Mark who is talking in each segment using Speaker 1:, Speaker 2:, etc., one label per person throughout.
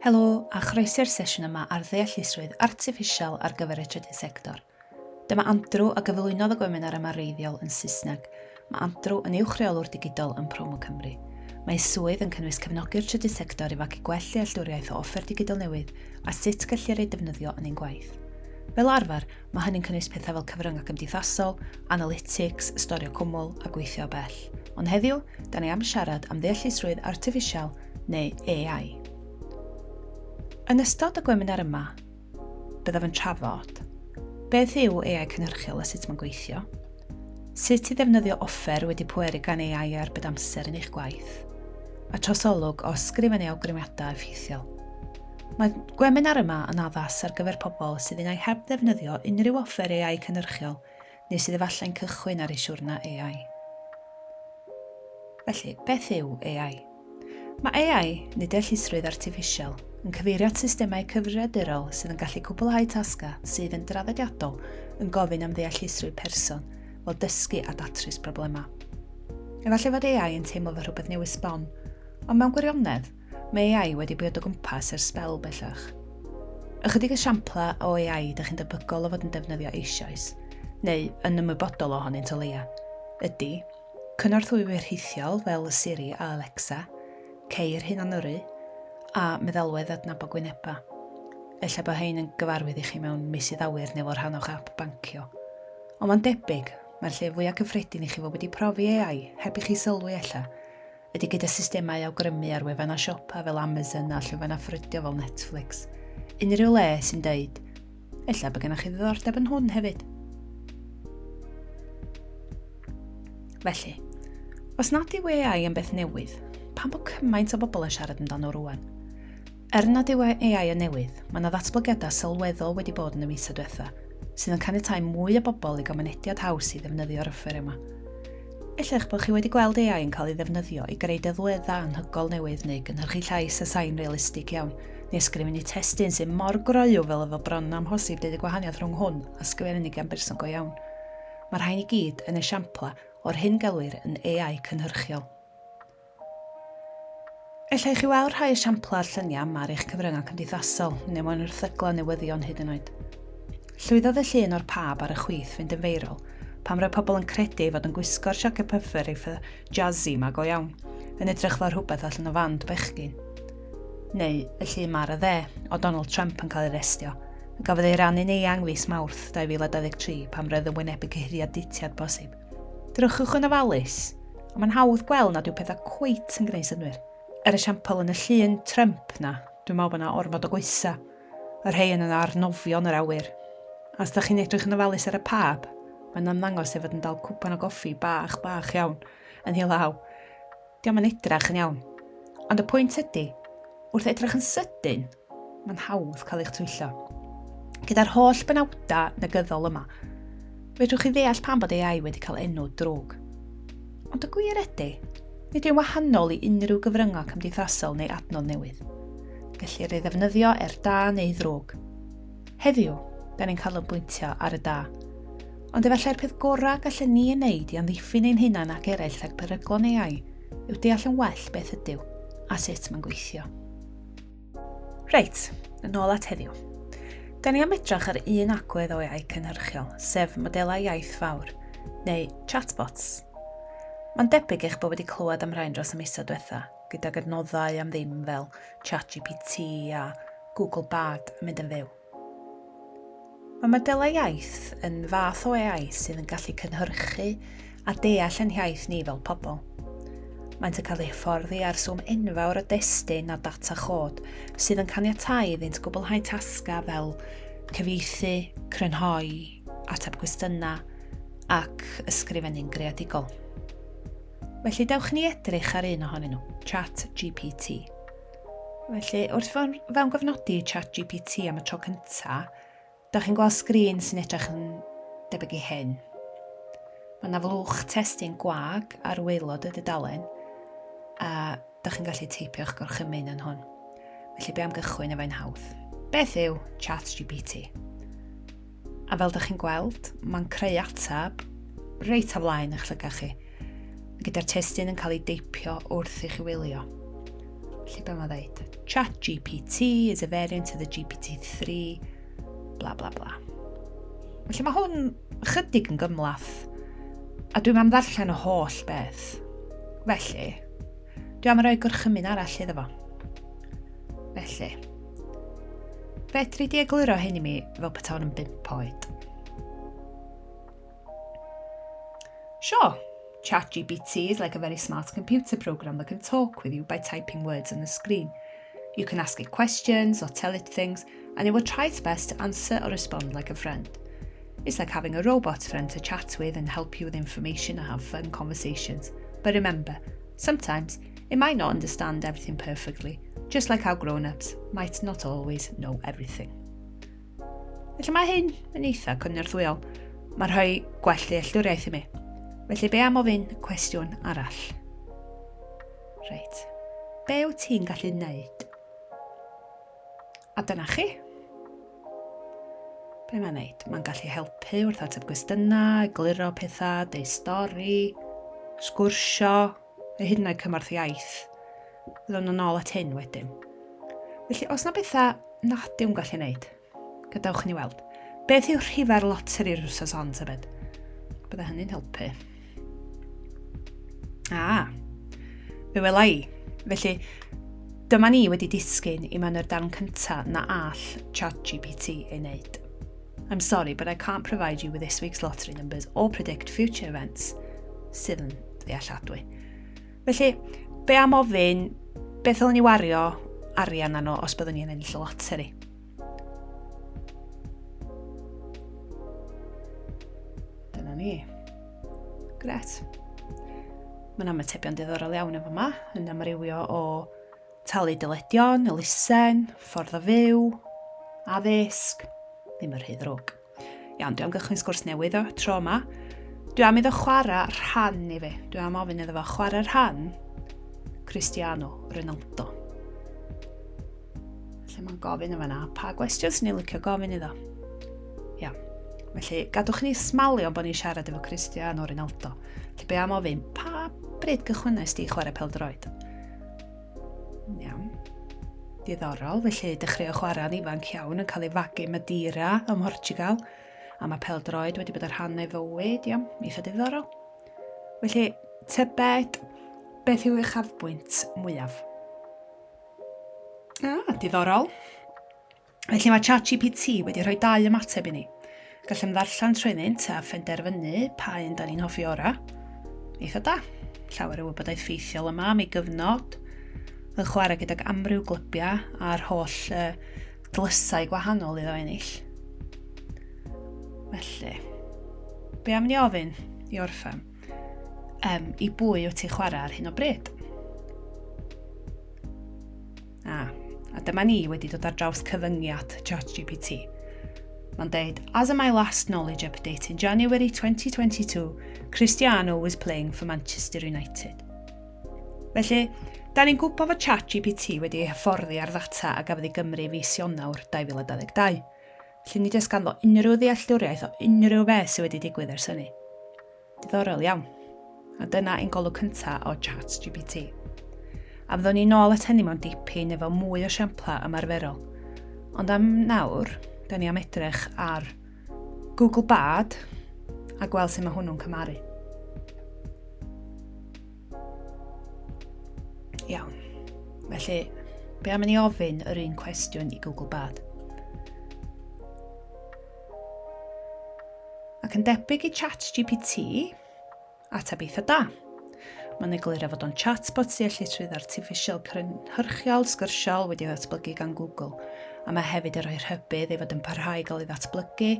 Speaker 1: Helo a chroeso i'r sesiwn yma ar ddeallusrwydd artiffisial ar gyfer y trydydd sector. Dyma Andrew a gyflwynodd y gweminar yma reiddiol yn Saesneg. Mae Andrew yn uwch reolwr digidol yn Promo Cymru. Mae ei swydd yn cynnwys cefnogi'r trydydd sector i fagu gwell dealltwriaeth o offer digidol newydd a sut gellir eu defnyddio yn ein gwaith. Fel arfer, Mae hynny'n cynnwys pethau fel cyfryngau cymdeithasol, analytics, storio cwmwl a gweithio o bell. Ond heddiw, da ni am siarad am ddeallusrwydd artiffisial neu AI. Yn ystod y gweminar yma, byddaf yn trafod beth yw AI cynhyrchiol a sut mae'n gweithio, sut i ddefnyddio offer wedi pweru gan AI arbed amser yn eich gwaith, a trosolwg o ysgrifennu awgrymiadau effeithiol. Mae gweminar yma yn addas ar gyfer pobl sydd unai heb ddefnyddio unrhyw offer AI cynhyrchiol neu sydd efallai'n cychwyn ar eu siwrna AI. Felly, beth yw AI? Mae AI, neu deallusrwydd artiffisial, yn cyfeirio at systemau cyfrifiadurol sydd yn gallu cwblhau tasgau sydd yn draddodiadol yn gofyn am ddeallusrwydd person, fel dysgu a datrys problemau. Efallai fod AI yn teimlo fel rhywbeth newydd sbon, ond mewn gwirionedd, Mae AI wedi bod o gwmpas ers sbel bellach. Ychydig esiamplau o AI ydych chi'n debygol o fod yn defnyddio eisoes, neu yn ymwybodol ohonynt o leia, ydy, cynorthwywyr rhithiol fel Siri a Alexa, ceir hunanyrru, a meddalwedd adnabod gwynebau. Ella bod hein yn gyfarwydd i chi mewn meysydd awyr neu fel rhan o'ch ap bancio. Ond mae'n debyg, mae'r lle fwyaf cyffredin i chi fod wedi profi AI heb i chi sylwi ella, ydy gyda systemau awgrymu ar wefannau siopa fel Amazon a llwyfannau ffrydio fel Netflix. Unrhyw le sy'n deud, ella bod gennych chi ddiddordeb yn hwn hefyd. Felly, os nad yw AI yn beth newydd, pam bod cymaint o bobl yn siarad amdano rwan? Er nad yw AI yn newydd, mae yna ddatblygiadau sylweddol wedi bod yn y misoedd diwetha, sydd yn caniatáu mwy o bobl i gael mynediad haws i ddefnyddio'r offer yma. Ella eich bod chi wedi gweld AI yn cael ei ddefnyddio i greu delweddau anhygoel newydd neu gynhyrchu llais a sain realistig iawn, neu ysgrifennu testun sydd mor groyw fel efo bron yn amhosib deud y gwahaniaeth rhwng hwn a sgrifennu gan berson go iawn. Mae'r rhain i gyd yn esiamplau o'r hyn gelwir yn AI cynhyrchiol. Ella i chi weld rhai esiamplau o'r lluniau yma ar eich cyfryngau cymdeithasol neu mewn erthyglau newyddion hyd yn oed. Llwyddodd y llun o'r pab ar y chwith fynd yn feirol pan roedd pobl yn credu ei fod yn gwisgo'r siaced puffer eitha jazzy ma go iawn, yn edrych fel rhywbeth allan o fand bechgyn. Neu y llun ma ar y dde, o Donald Trump yn cael ei arestio, a gafodd ei rannu'n eang fis Mawrth 2023 pan roedd yn wynebu cyhuddiad ditiad posib. Drychwch yn ofalus, ond mae'n hawdd gweld nad yw pethau cweit yn gwneud synnwyr. Er esiampl, yn y llun Trump 'na, dwi'n meddwl bod 'na ormod o goesau, y rhei yn arnofio yn yr awyr. A os da chi'n edrych yn ofalus ar y pab, mae'n ymddangos ei fod yn dal cwpan o goffi bach, bach iawn yn ei law. Dio'm yn edrach yn iawn. Ond y pwynt ydy, wrth edrych yn sydyn, mae'n hawdd cael eich twyllo. Gyda'r holl benawdau negyddol yma, fedrwch chi ddeall pam bod AI wedi cael enw drwg. Ond y gwir ydy, nid yw'n wahanol i unrhyw gyfryngau cymdeithasol neu adnodd newydd. Gellir ei ddefnyddio er da neu ddrwg. Heddiw, da ni'n canolbwyntio ar y da. Ond efallai'r peth gorau gallen ni ei wneud i amddiffyn ein hunain ac eraill rhag peryglon AI yw deall yn well beth ydyw a sut mae'n gweithio. Reit, yn ôl at heddiw. Da ni am edrach ar un agwedd o AI cynhyrchiol, sef modelau iaith fawr, neu chatbots. Mae'n debyg eich bod wedi clywed am rhain dros y misoedd diwetha, gydag adnoddau am ddim fel ChatGPT a Google Bard yn mynd yn fyw. Mae modelau iaith yn fath o AI sydd yn gallu cynhyrchu a deall ein hiaith ni fel pobl. Maent yn cael eu hyfforddi ar swm enfawr o destun a data chod sydd yn caniatáu iddynt gwblhau tasgau fel cyfieithu, crynhoi, ateb cwestiynau ac ysgrifennu'n greadigol. Felly dewch ni edrych ar un ohonyn nhw, ChatGPT. Felly, wrth fewngofnodi ChatGPT am y tro cynta, da chi'n gweld sgrin sy'n edrych yn debyg i hyn. Mae yna flwch testun gwag ar waelod y dudalen, a da chi'n gallu teipio'ch gorchymyn yn hwn. Felly, be am gychwyn efo'n hawdd? Beth yw ChatGPT? A fel da chi'n gweld, mae'n creu ateb reit o flaen eich llygad chi, gyda'r testun yn cael ei deipio wrth i chi wylio. Felly be mae'n dweud? ChatGPT is a variant of the GPT-3, bla bla bla. Felly mae hwn chydig yn gymlath, a dwi'n am ddarllen y holl beth. Felly, dwi am roi gorchymyn arall iddo fo. Felly, fedri di egluro hyn i mi fel petawn yn bump oed? Sure, ChatGPT is like a very smart computer program that can talk with you by typing words on the screen. You can ask it questions or tell it things, and it will try its best to answer or respond like a friend. It's like having a robot friend to chat with and help you with information and have fun conversations. But remember, sometimes it might not understand everything perfectly, just like how grown-ups might not always know everything. Felly mae hyn yn eitha cynorthwyol. Mae'n rhoi gwell dealltwriaeth i mi. Felly be am ofyn cwestiwn arall? Reit. Be wyt ti'n gallu wneud? A dyna chi. Be mae'n neud? Mae'n gallu helpu wrth ateb gwestiynau, egluro pethau, deud stori, sgwrsio, a hyd yn oed cymorth iaith. Fyddwn yn ôl at hyn wedyn. Felly, os na bethau nad yw'n gallu neud, gadewch ni weld. Beth yw rhifau'r lotteri'r wsos hon, tybed? Bydde hynny'n helpu. Ah, fe wela i. Felly, dyma ni wedi disgyn i mewn i'r darn cyntaf na all ChatGPT ei wneud. I'm sorry, but I can't provide you with this week's lottery numbers or predict future events sydd yn ddealladwy. Felly, be am ofyn, beth ddylen ni wario arian arno os byddwn ni'n ennill y loteri? Dyna ni. Gret. Mae'n ymatebion diddorol iawn efo yma, yn amrywio o Talu dyledion, elusen, ffordd o fyw, addysg, ddim yn rhy ddrwg. Iawn, dwi am gychwyn sgwrs newydd o tro yma. Dwi am iddo chwarae rhan i fi. Dwi am ofyn iddo fo chwarae rhan Cristiano Ronaldo. Felly mae'n gofyn yn fanna, pa gwestiwn sy'n ei licio gofyn iddo? Iawn. Felly, gadwch ni smalio bod ni'n siarad efo Cristiano Ronaldo. Felly, be am ofyn, pa bryd gychwynnais di chwarae pêl-droed? Iawn. Diddorol, felly dechreuodd chwarae'n ifanc iawn yn cael ei fagu Madeira ym Mhortugal, a mae pêl-droed wedi bod yn rhan o'i fywyd, iawn, eitha diddorol. Felly, tybed, beth yw uchafbwynt mwyaf? Ah, diddorol. Felly mae ChatGPT wedi rhoi dau ymateb i ni. Gallem ddarllen trwyddynt a phenderfynu pa un da ni'n hoffi ora. Eitha da. Llawer o wybodaeth ffeithiol yma am ei gyfnod, yn chwarae gydag amryw glybiau a'r holl uh, dlysau gwahanol iddo ennill. Felly, be am ni ofyn i orffen? Um, I bwy wyt ti'n chwarae ar hyn o bryd? Ah, a dyma ni wedi dod ar draws cyfyngiad ChatGPT. Mae'n deud, as of my last knowledge update in January 2022, Cristiano was playing for Manchester United. Felly, da ni'n gwybod fod ChatGPT wedi ei hyfforddi ar ddata a gafodd ei gymru fis Ionawr 2022. Felly nid oes ganddo unrhyw ddealltwriaeth o unrhyw beth sydd wedi digwydd ers hynny. Diddorol iawn. A dyna ein golwg cyntaf o ChatGPT. A fyddwn ni nôl at hynny mewn dipyn efo mwy o siamplau ymarferol. Ond am nawr, da ni am edrych ar Google Bard a gweld sut mae hwnnw'n cymaru. Iawn. Felly, be am i ni ofyn yr un cwestiwn i Google Bard? Ac yn debyg i ChatGPT, ateb eitha da. Mae'n egluro fod o'n chatbot deallusrwydd artiffisial cynhyrchiol sgyrsiol wedi ddatblygu gan Google, a mae hefyd yn rhoi rhybudd ei fod yn parhau i gael ei ddatblygu,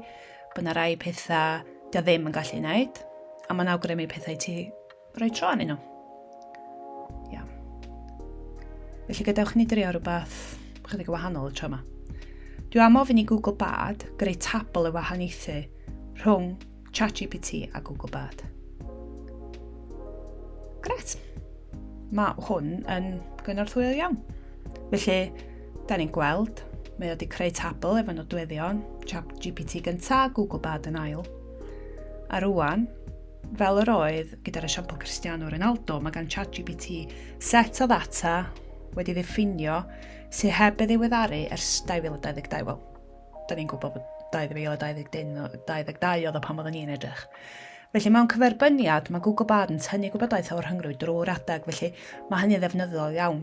Speaker 1: bod yna rai pethau dio ddim yn gallu wneud, a mae'n awgrymu pethau ti roi tro arnyn nhw. Iawn. Felly gadewch ni drio rhywbeth chydig yn wahanol y tro yma. Dwi am ofyn i Google Bard greu tabl i wahaniaethu rhwng ChatGPT a Google Bard. Gret. Mae hwn yn gynorthwyol iawn. Felly, da ni'n gweld, mae o wedi creu tabl efo nodweddion, ChatGPT gyntaf, Google Bard yn ail. A rwan, Fel yr oedd gyda'r esiampl Cristiano Ronaldo, mae gan ChatGPT set o ddata wedi ddiffinio sydd heb ei ddiweddaru ers 2022. Wel, da ni'n gwybod bod 2022 oedd o pan oedden ni'n edrych. Felly mewn cyferbyniad, mae Google Bard yn tynnu gwybodaeth o'r rhyngrwyd drwy'r adeg, felly mae hynny'n ddefnyddiol iawn.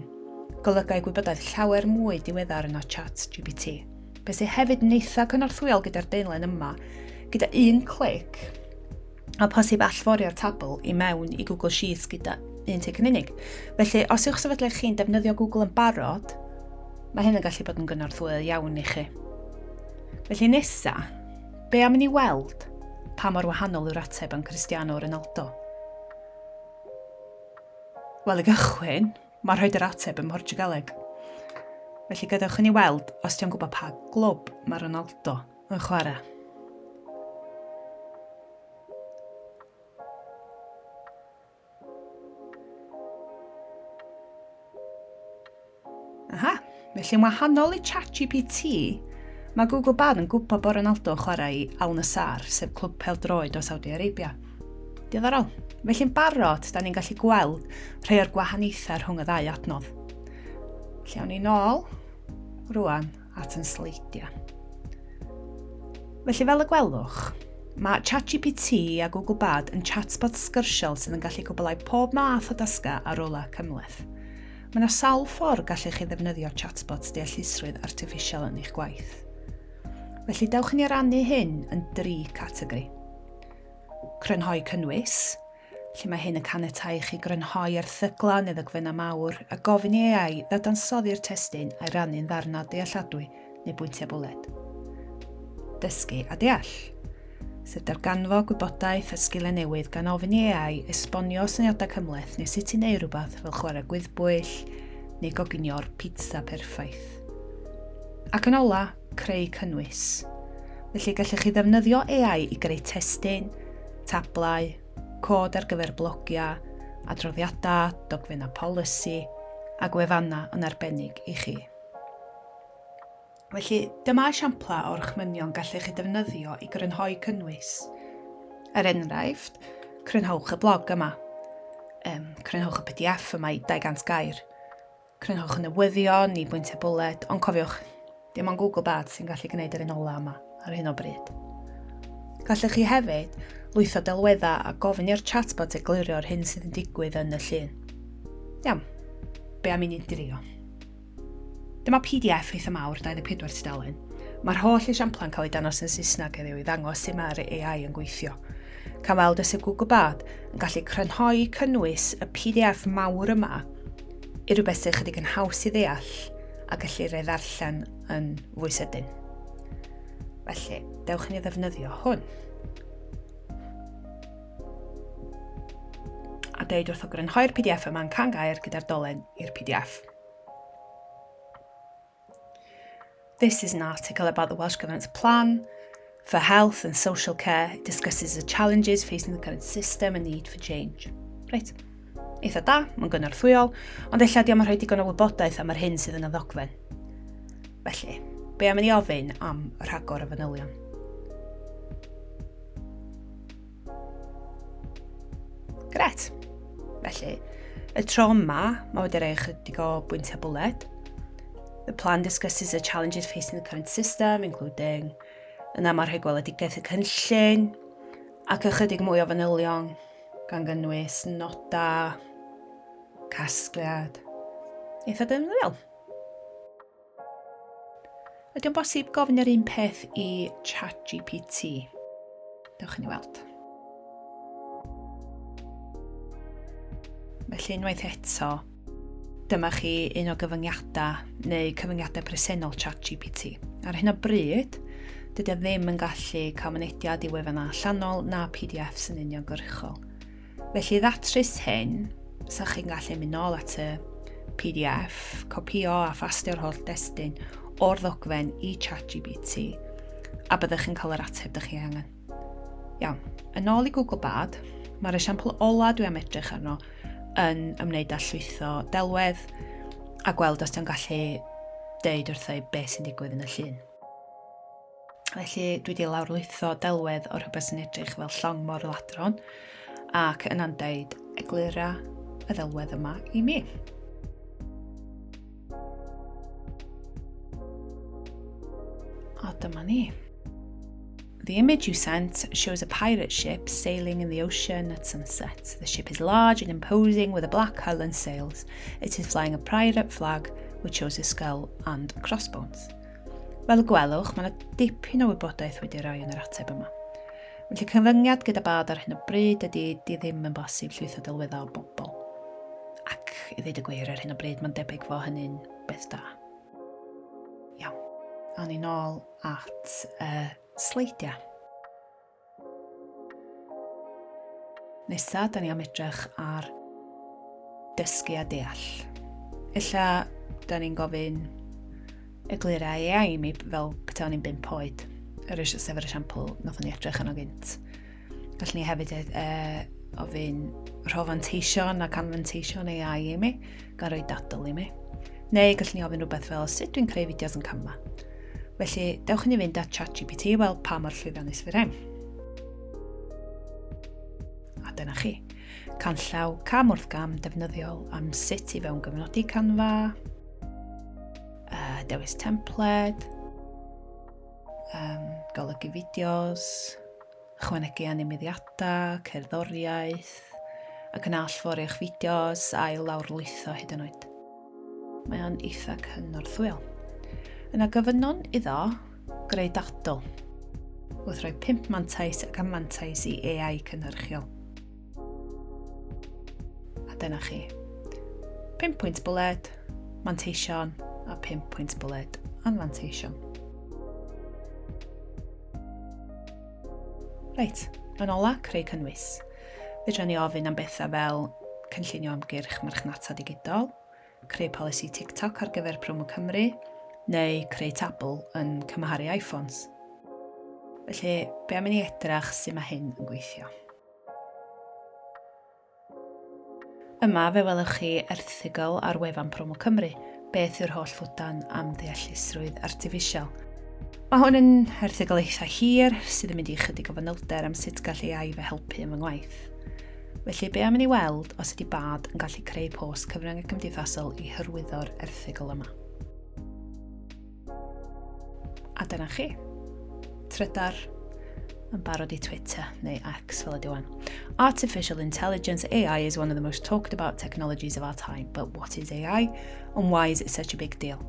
Speaker 1: Golygai gwybodaeth llawer mwy diweddar na ChatGPT. Beth sydd hefyd yn eitha cynorthwyol gyda'r daenlen yma, gyda un clic, a posib allforio'r tabl i mewn i Google Sheets gyda un tic yn unig. Felly, os yw'ch sefydliad chi'n defnyddio Google yn barod, mae hyn yn gallu bod yn gynorthwyol iawn i chi. Felly nesa, be am i ni weld pa mor wahanol yw'r ateb am Cristiano Ronaldo? Wel, i gychwyn, mae rhoid yr ateb ym Mhortiwgaleg. Felly gadewch i ni weld os ti'n gwybod pa glwb mae Ronaldo yn chwarae. Aha, felly yn wahanol i ChatGPT, mae Google Bard yn gwybod bod Ronaldo yn chwarae i Al Nassr, sef clwb pêl-droed o Saudi Arabia. Diddorol. Felly'n barod, da ni'n gallu gweld rhai o'r gwahaniaethau rhwng y ddau adnodd. Felly awn ni nôl rwan at yn sleidiau. Felly fel y gwelwch, mae ChatGPT a Google Bard yn chatbot sgyrsiol sydd yn gallu cwblhau pob math o dasgau a rolau cymhleth. Mae yna sawl ffordd gallech chi ddefnyddio chatbots deallusrwydd artiffisial yn eich gwaith. Felly dewch i ni rannu hyn yn dri categori. Crynhoi cynnwys, lle mae hyn yn caniatáu i chi grynhoi erthyglau neu ddogfennau mawr a gofyn i AI ddadansoddi'r testun a'i rannu'n ddarnau dealladwy neu bwyntiau bwled. Dysgu a deall, sef darganfod gwybodaeth a sgiliau newydd gan ofyn i AI esbonio syniadau cymhleth neu sut i wneud rhywbeth fel chwarae gwyddbwyll neu goginio'r pizza perffaith. Ac yn ola, creu cynnwys. Felly gallech chi ddefnyddio AI i greu testun, tablau, cod ar gyfer blogiau, adroddiadau, dogfennau polisi a gwefannau yn arbennig i chi. Felly, dyma esiamplau o'r orchmynion gallech chi defnyddio i grynhoi cynnwys. Er enghraifft, crynhowch y blog yma, um, crynhowch y PDF yma i 200 gair, crynhowch y newyddion i bwyntiau bwled, ond cofiwch, dim ond Google Bard sy'n gallu gwneud yr un ola yma ar hyn o bryd. Gallech chi hefyd lwytho delweddau a gofyn i'r chatbot eglurio'r hyn sydd yn digwydd yn y llun. Iawn, be am i ni drio? Dyma PDF eitha mawr, 24 tudalen. Mae'r holl esiamplau'n cael eu dangos yn Saesneg heddiw i ddangos sut mae'r AI yn gweithio. Cael weld os yw Google Bard yn gallu crynhoi cynnwys y PDF mawr yma i rhywbeth sydd chydig yn haws i ddeall a gellir ei ddarllen yn fwy sydyn. Felly, dewch i ni ddefnyddio hwn. A deud wrtho grynhoi'r PDF yma'n can gair gyda'r dolen i'r PDF. This is an article about the Welsh Government's plan for health and social care. It discusses the challenges facing the current system and need for change. Reit, eitha da, mae'n gynorthwyol, ond ella di am rhoi digon o wybodaeth am yr hyn sydd yn y ddogfen. Felly, be am i ni ofyn am rhagor o fanylion? Gret. Felly, y tro yma, mae wedi rhoi ychydig o bwyntiau bwled. The plan discusses the challenges facing the current system, including... Yna mae rhoi gweledigaeth y cynllun, ac ychydig mwy o fanylion, gan gynnwys noda, casgliad. Eitha defnyddiol. Ydy o'n bosib gofyn yr un peth i ChatGPT? Dewch i ni weld. Felly unwaith eto, dyma chi un o gyfyngiadau neu cyfyngiadau presennol ChatGPT. Ar hyn o bryd, dydy o ddim yn gallu cael mynediad i wefannau allanol na PDFs yn uniongyrchol. Felly i ddatrys hyn, sa chi'n gallu mynd nôl at y PDF, copio a phastio'r holl destun o'r ddogfen i ChatGPT, a byddwch chi'n cael yr ateb dych chi angen. Iawn, yn ôl i Google Bard, mae'r esiampl ola dwi am edrych arno yn ymwneud â llwytho delwedd a gweld os ti'n gallu deud wrtho i beth sy'n digwydd yn y llun. Felly dwi wedi lawrlwytho delwedd o rhywbeth sy'n edrych fel llong mor ladron ac yna'n deud eglura y ddelwedd yma i mi. A dyma ni. The image you sent shows a pirate ship sailing in the ocean at sunset. The ship is large and imposing with a black hull and sails. It is flying a pirate flag which shows a skull and crossbones. Fel y gwelwch, mae yna dipyn o wybodaeth wedi rhoi yn yr ateb yma. Felly cyfyngiad gyda bad ar hyn o bryd ydy di ddim yn bosib llwytho delweddau o bobl. Ac i ddweud y gwir ar hyn o bryd mae'n debyg fo hynny'n beth da. Iawn. Awn ni nôl at y uh, sleidiau. Nesa, da ni am edrych ar dysgu a deall. Ella, da ni'n gofyn eglura AI i mi fel petawn i'n bump oed, yr sef yr esiampl nathon ni edrych arno gynt. Gallwn ni hefyd e, ofyn rho fanteision ac anfanteision AI i mi, gan roi dadl i mi. Neu gallwn ni ofyn rhywbeth fel sut dwi'n creu fideos yn Canva. Felly, dewch i ni fynd at ChatGPT i weld pa mor llwyddiannus fydd rhain. A dyna chi. Canllaw cam wrth gam defnyddiol am sut i fewn gyfnodi Canva, uh, dewis templed, um, golygu fideos, ychwanegu animeiddiadau, cerddoriaeth, ac yn allforio eich fideos a'i lawrlwytho hyd yn oed. Mae o'n eitha cynorthwyol. Yna gofynnwn iddo greu dadl wrth roi 5 mantais ac anfantais i AI cynhyrchiol. A dyna chi. 5 pwynt bwled, manteision, a 5 pwynt bwled, anfanteision. Reit, yn ola, creu cynnwys. Fedra ni ofyn am bethau fel cynllunio ymgyrch marchnata digidol, creu polisi TikTok ar gyfer Promo Cymru, neu creu tabl yn cymharu iPhones. Felly, be am i ni edrach sut mae hyn yn gweithio? Yma fe welwch chi erthygl ar wefan Promo Cymru, beth yw'r holl ffwdan am ddeallusrwydd artiffisial. Mae hwn yn erthygl eitha hir sydd yn mynd i chydig o fanylder am sut gall AI fy helpu yn fy ngwaith. Felly be am i ni weld os ydy Bard yn gallu creu post cyfryngau cymdeithasol i hyrwyddo'r erthygl yma. A dyna chi. Trydar yn barod i Twitter neu X fel ydy wan. Artificial intelligence, AI, is one of the most talked about technologies of our time, but what is AI and why is it such a big deal?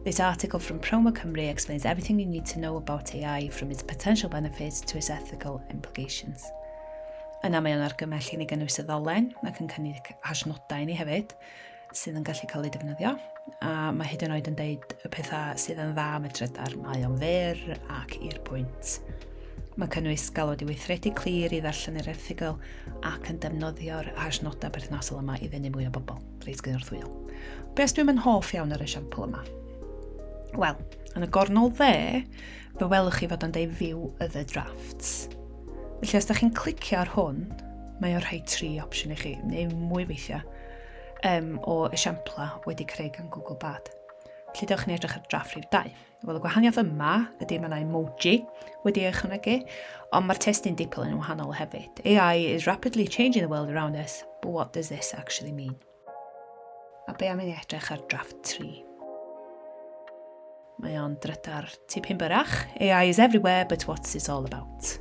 Speaker 1: This article from Promo Cymru explains everything you need to know about AI from its potential benefits to its ethical implications. Yna mae o'n argymell i ni gynnwys y ddolen ac yn cynnig hashnodau i ni hefyd. sydd yn gallu cael ei defnyddio. A mae hyd yn oed yn deud y pethau sydd yn dda am y trydar. Mae o'n fyr ac i'r pwynt. Mae cynnwys galwad i weithredu clir i ddarllen yr erthygl ac yn defnyddio'r hashnodau perthnasol yma i ddenu mwy o bobl. Reit gynorthwyol. Be os dwi'n yn hoff iawn o'r esiampl yma? Wel, yn y gornol dde, fe welwch chi fod o'n deud view other drafts. Felly os da chi'n clicio ar hwn, mae o'n rhoi tri opsiwn i chi, neu mwy weithiau um, o esiamplau wedi creu gan Google Bard. Felly dewch ni edrych ar drafft rhif 2. Wel, y gwahaniaeth yma ydy mae yna emoji wedi ei ychwanegu, ond mae'r testun dipyn yn wahanol hefyd. AI is rapidly changing the world around us, but what does this actually mean? A be am i ni edrych ar drafft 3? Mae o'n drydar tipyn byrach. AI is everywhere, but what's it all about?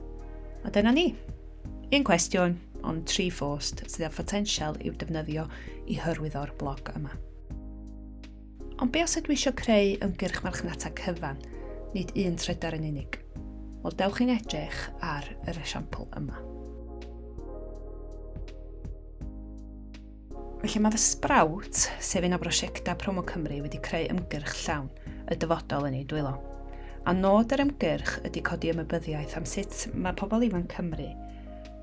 Speaker 1: A dyna ni. Un cwestiwn, ond tri phost sydd â photensial i'w defnyddio i hyrwyddo'r blog yma. Ond be os ydw i eisiau creu ymgyrch marchnata cyfan, nid un trydar yn unig? Wel, dewch i'n edrych ar yr esiampl yma. Felly mae The Sprout, sef un o brosiectau Promo Cymru, wedi creu ymgyrch llawn, y dyfodol yn ei dwylo. A nod yr ymgyrch ydy codi ymwybyddiaeth am sut mae pobl ifanc Cymru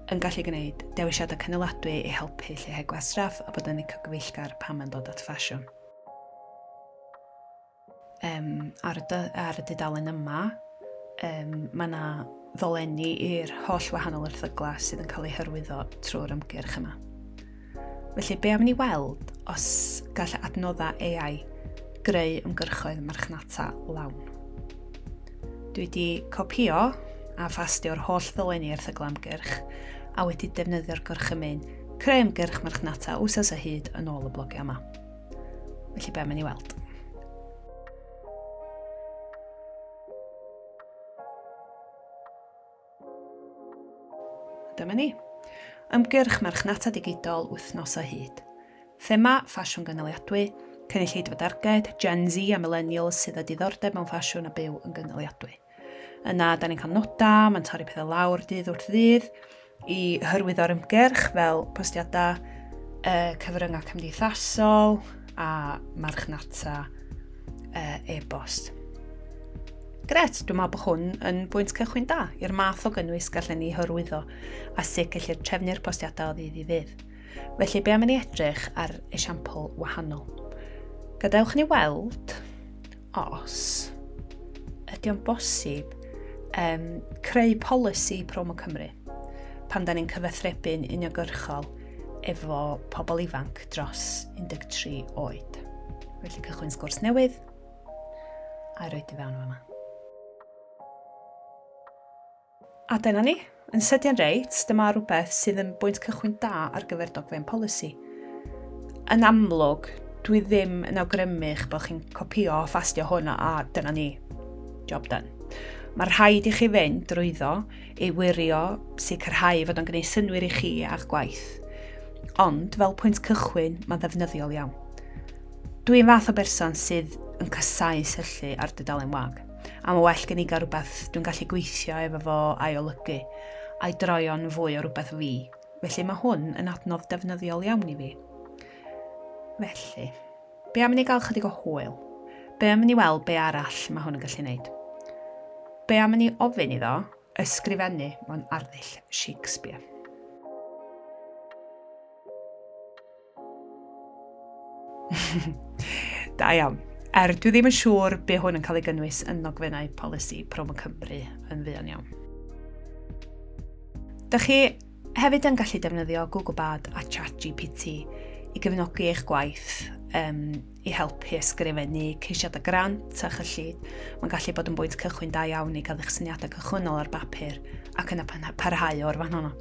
Speaker 1: yn gallu gwneud dewisiadau cynaladwy i helpu lleihau gwastraff a bod yn ecogyfeillgar pan mae'n dod at ffasiwn. Um, ar, y, ar y dudalen yma, um, mae yna ddolenni i'r holl wahanol erthyglau sydd yn cael eu hyrwyddo trwy'r ymgyrch yma. Felly, be am ni weld os gall adnoddau AI greu ymgyrchoedd marchnata lawn? Dwi wedi copio a phastio'r holl ddolenni erthyglau ymgyrch a wedi defnyddio'r gorchymyn creu ymgyrch marchnata wsos o hyd yn ôl y blogiau yma. Felly be am i ni weld? Dyma ni. Ymgyrch marchnata digidol wythnos o hyd. Thema, ffasiwn gynaliadwy, cynulleidfa darged, Gen Z a millennials sydd â diddordeb mewn ffasiwn a byw yn gynaliadwy. Yna, da ni'n cael noda, mae'n torri pethau lawr dydd wrth ddydd i hyrwyddo'r ymgyrch fel postiadau cyfryngau cymdeithasol a marchnata e-bost. Gret, dwi'n meddwl bod hwn yn bwynt cychwyn da i'r math o gynnwys gallen ni hyrwyddo a sut gellir trefnu'r postiadau o ddydd i ddydd. Felly, be am i ni edrych ar esiampl wahanol? Gadewch ni weld os ydy o'n bosib um, creu polisi Promo Cymru pan da ni'n cyfathrebu'n uniongyrchol efo pobl ifanc dros 13 oed. Felly cychwyn sgwrs newydd a roed i fewn yma. A dyna ni. Yn sydyn reit, dyma rhywbeth sydd yn bwynt cychwyn da ar gyfer dogfen polisi. Yn amlwg, dwi ddim yn awgrymu eich bod chi'n copio a phastio hwn a dyna ni. Job done. Mae rhaid i chi fynd drwyddo, ei wirio, sicrhau fod o'n gwneud synnwyr i chi a'ch gwaith. Ond, fel pwynt cychwyn, mae'n ddefnyddiol iawn. Dwi'n fath o berson sydd yn casáu syllu ar dudalen wag. A mae well gen i gael rhywbeth dwi'n gallu gweithio efo fo a'i olygu, a'i droi o'n fwy o rhywbeth fi. Felly mae hwn yn adnodd defnyddiol iawn i fi. Felly, be am i ni gael chydig o hwyl? Be am i ni weld be arall mae hwn yn gallu gwneud? Be am i ni ofyn iddo ysgrifennu mewn arddull Shakespeare? Da iawn. Er, dwi ddim yn siŵr be hwn yn cael ei gynnwys yn nogfennau polisi Promo Cymru yn fuan iawn. Dych chi hefyd yn gallu defnyddio Google Bard a ChatGPT i gefnogi eich gwaith um, i helpu ysgrifennu ceisiadau grant a chyllid. Mae'n gallu bod yn bwynt cychwyn da iawn i gael eich syniadau cychwynnol ar bapur ac yna parhau o'r fan honno.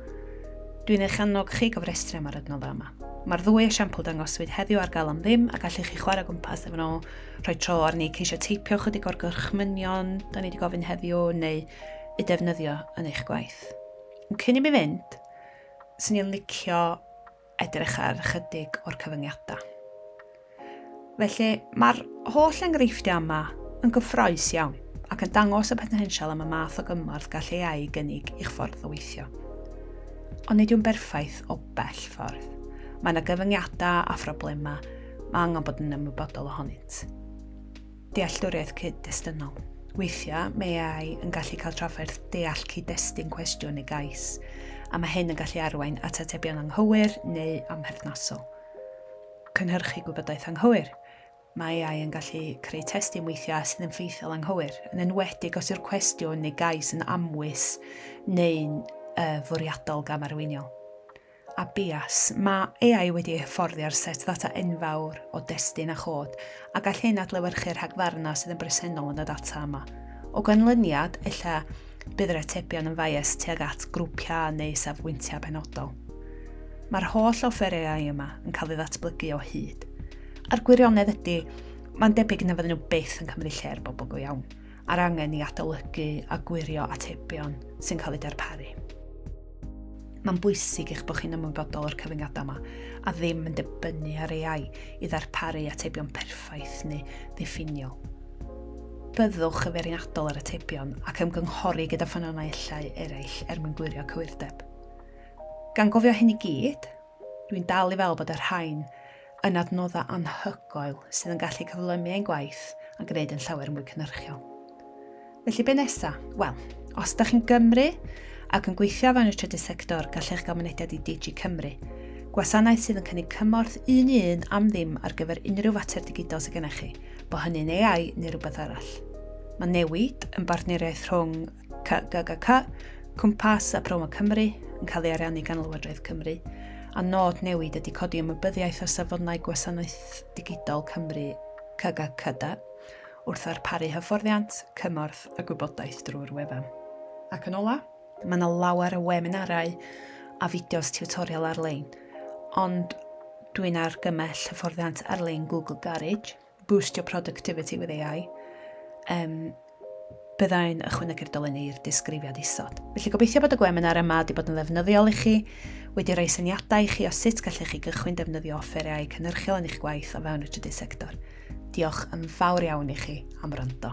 Speaker 1: Dwi'n eich annog chi gofrestru am yr adnoddau yma. Mae'r ddwy esiampl dangoswyd heddiw ar gael am ddim a gallwch chi chwarae gwmpas efo nhw, rhoi tro arni, ceisio teipio chydig o'r gorchmynion da ni wedi gofyn heddiw neu eu defnyddio yn eich gwaith. Cyn i mi fynd, swn i'n licio edrych ar ychydig o'r cyfyngiadau. Felly, mae'r holl enghreifftiau yma yn gyffroes iawn ac yn dangos y potensial am y math o gymorth gall AI gynnig i'ch ffordd o weithio. Ond nid yw'n berffaith o bell ffordd. Mae yna gyfyngiadau a phroblemau mae angen bod yn ymwybodol ohonynt. Dealltwriaeth cyd-destunol. Weithiau, mae AI yn gallu cael trafferth deall cyd-destun cwestiwn neu gais, a mae hyn yn gallu arwain at atebion anghywir neu amherthnasol. Cynhyrchu gwybodaeth anghywir. Mae AI yn gallu creu testun weithiau sydd yn ffeithiol anghywir, yn enwedig os yw'r cwestiwn neu gais yn amwys neu'n uh, fwriadol gamarweiniol. A bias, mae AI wedi ei hyfforddi ar set ddata enfawr o destun a chod, a gall hyn adlewyrchu'r rhagfarnau sydd yn bresennol yn y data yma. O ganlyniad, ella bydd yr atebion yn faias tuag at grwpiau neu safbwyntiau penodol. Mae'r holl offer AI yma yn cael ei ddatblygu o hyd. A'r gwirionedd ydy, mae'n debyg na fydden nhw byth yn cymryd lle'r bobl go iawn, a'r angen i adolygu a gwirio atebion sy'n cael eu darparu. Mae'n bwysig eich bod chi'n ymwybodol o'r cyfyngiadau yma a ddim yn dibynnu ar AI i ddarparu atebion perffaith neu ddiffiniol. Byddwch yn feirniadol ar atebion ac ymgynghori gyda ffynonellau eraill er mwyn gwirio cywirdeb. Gan gofio hyn i gyd, Dwi'n dal i feddwl bod y rhain yn adnoddau anhygoel sydd yn gallu cyflymu ein gwaith a gwneud yn llawer mwy cynhyrchiol. Felly be nesa? Wel, os da chi'n Gymru ac yn gweithio fewn y trydydd sector, gallech gael mynediad i Digi Cymru, gwasanaeth sydd yn cynnig cymorth un i un am ddim ar gyfer unrhyw fater digidol sydd gennych chi, bo hynny'n AI neu rhywbeth arall. Mae Newid yn bartneriaeth rhwng CGGC, Cwmpas a Promo Cymru, yn cael ei ariannu gan Lywodraeth Cymru, a nod Newid ydy codi ymwybyddiaeth o safonau gwasanaeth digidol Cymru CGCD wrth ddarparu hyfforddiant, cymorth a gwybodaeth drwy'r wefan. Ac yn ola, mae yna lawer o weminarau a fideos tiwtorial ar-lein, ond dwi'n argymell hyfforddiant ar-lein Google Garage, Boost Your Productivity with AI, um, Byddai'n ychwanegu'r dolenni i'r disgrifiad isod. Felly gobeithio bod y gweminar yma wedi bod yn ddefnyddiol i chi, wedi rhoi syniadau i chi o sut gallech chi gychwyn defnyddio offer AI cynhyrchiol yn eich gwaith o fewn y trydydd sector. Diolch yn fawr iawn i chi am wrando.